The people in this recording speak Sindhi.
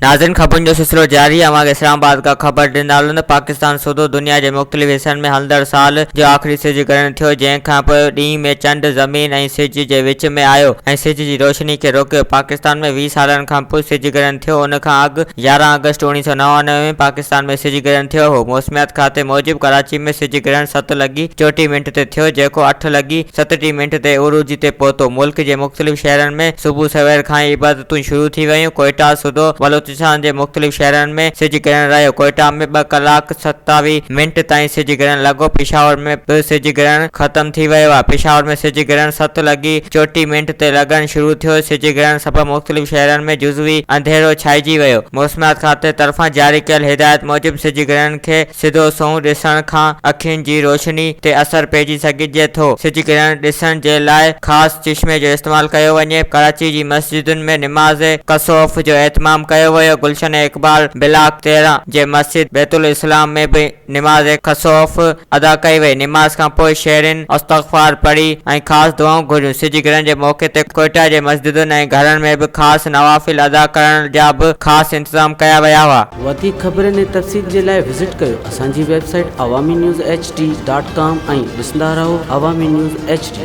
ناظرين خبرن جو سلسلو جاري اوهان کي اسلام آباد کان خبر ڏيندا هلون ته پاڪستان سوڌو دنيا جي مختلف حصن ۾ هلندڙ سال جو آخري سج گرهڻ ٿيو جنهن کان پوء ڏينهن ۾ چنڊ زمين ۽ سج جي وچ ۾ آيو ۽ سج جي روشني کي روڪيو پاڪستان ۾ 20 سالن کان پوء سج گرهڻ ٿيو ان کان اڳ 11 آگسٽ 1999 ۾ پاڪستان ۾ سج گرهڻ ٿيو هو موسميات کاتي موجب ڪراچي ۾ سج گرهڻ ست لڳي 34 منٽ تي ٿيو جيڪو اٺ لڳي 37 منٽ تي عروج تي پهتو ملڪ جي مختلف شهرن ۾ صبح سوير کان ئي عبادتون شروع ٿي ويون، ڪوئيٽا سوڌو بلوچستان جي مختلف شهرن ۾ سج گرهڻ رهيو، ڪوئيٽا ۾ ٻه ڪلاڪ 27 منٽ تائين سج گرهڻ لڳو، پشاور ۾ به سج گرهڻ ختم ٿي ويو آهي، پشاور ۾ سج گرهڻ ست لڳي 34 منٽ تي لڳڻ شروع ٿيو، سج گرهڻ سبب مختلف شهرن ۾ جزوي انڌيرو ڇائجي ويو، موسميات کاتي طرفان جاري ڪيل هدايت موجب سج گرهڻ کي سڌو سنئون ڏسڻ کان اکين جي روشني تي اثر پئجي سگهجي ٿو. سج گرهڻ ڏسڻ جي لاء خاص چشمي جو استعمال ڪيو وڃي. ڪراچي جي مسجدن ۾ نماز ڪسوف جو اهتمام ڪيو ويو. گلشن اقبال بلاڪ 13 جي مسجد بيت الاسلام ۾ به نماز کسوف ادا ڪئي وئي. نماز کان پوء شهرين استغفار پڙهي ۽ خاص دعائون گهريون. سج گرهڻ جي موقعي تي ڪوئيٽا جي مسجدن ۽ گهرن ۾ به خاص نوافل ادا ڪرڻ جا به خاص انتظام ڪيا ويا هئا. وڌيڪ خبرن ۽ تفصيل جي لاء وزٽ ڪيو اسان جي website Awami news H D dot com ۽ ڏسندا رهو عوامي نيوز ايڇ ڊي.